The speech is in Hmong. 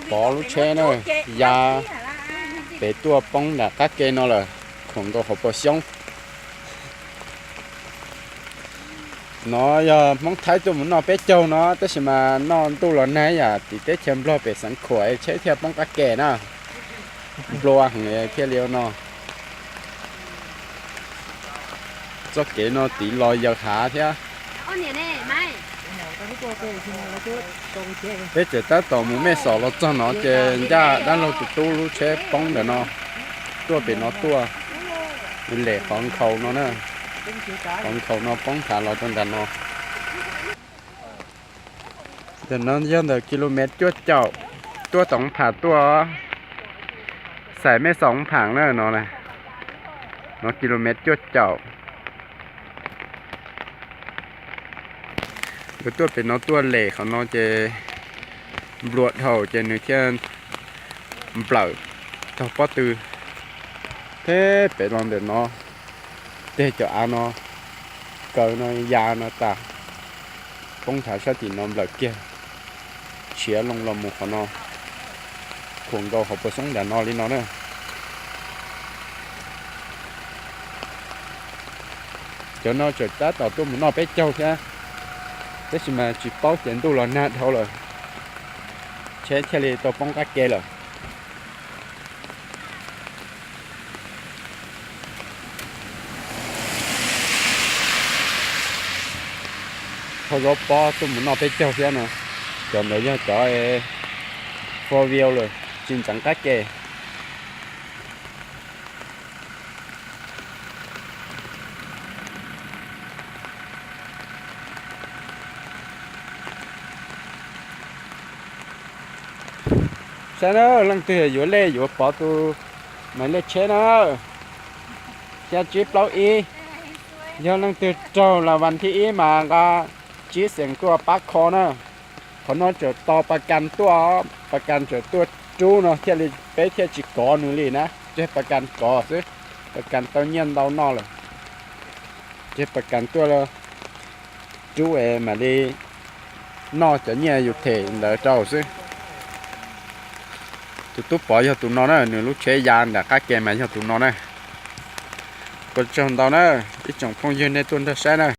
Pov lub tsheb na, ya pem tuaj poob nram qab ke no lawm, khuam nkaus hauv paus xyoob. No yog Hmoob Thaib tuaj mus noj peb caug no, tab sis mas noj ntuj los nag yam tim teb chaws Nplog pem Xeev Khuam tsheb thiaj poob qab ke na. Nplua heev thiaj li no. Txoj kev no tiv los yawm hav thiab. Peb tseem tab tom mus Mej Xom los txog no ces ncaj dab laug tus tub lub tsheb poob ntawm no, tuaj pem no tuaj, lem qhov nkhaus no na, qhov nkhaus no poob hav los rau nram no. Ntawm no yog ntawm kilomev cuaj caum, tuaj tom Pham tuaj, xaim Mej Xom Pham na no, no kilomev cuaj caum. Nkawd tuaj pem no tuaj lem qhov no ces nplua dhau ces nws thiaj nplawm taug pob tw. Theb pem los ntawm no, tej cov av no, kaw no ya no tas, poob hav sab tim no nplawm kiag, tshiav loo los mus qhov no, khuam nkaus hauv paus xyoob nram no li no na. Cov no tseem tab tom tuaj mus noj peb caug thiab, tab sis mas tsis paub ces ntuj los nag dhau lawm, tsheb thiaj li tau poob qab ke lawm. Thauj zaub pob tuaj mus noj peb caug thiab no. Cov ntawd yog cov four wheel lawm, tsis ntxeev qab ke. Saib na, leej twg yuav lej yuav pov tus mais lej tsheb na, xya tsib plaub ib. Yog leej twg raug las vas thib ib mas nqa tsib xees tuaj pab kho na. Qhov no tseem tos pas kas tuaj, pas kas tseem tuaj rub no thiaj li, peb thiaj tsis kov nws li na, tseg pas kas kov xwb. Pas kas tau nyiaj ntau noj lawm, tseg pas kas tuaj rub es mam li noj cov nyiaj yus them ntawd rau xwb. Tus tub pov yog tus no na, nws lub tsheb ya nram qab ke mas yog tus no na. Ua tsaug ntau na, ib tsoom phooj ywg nej tuaj nrog saib na.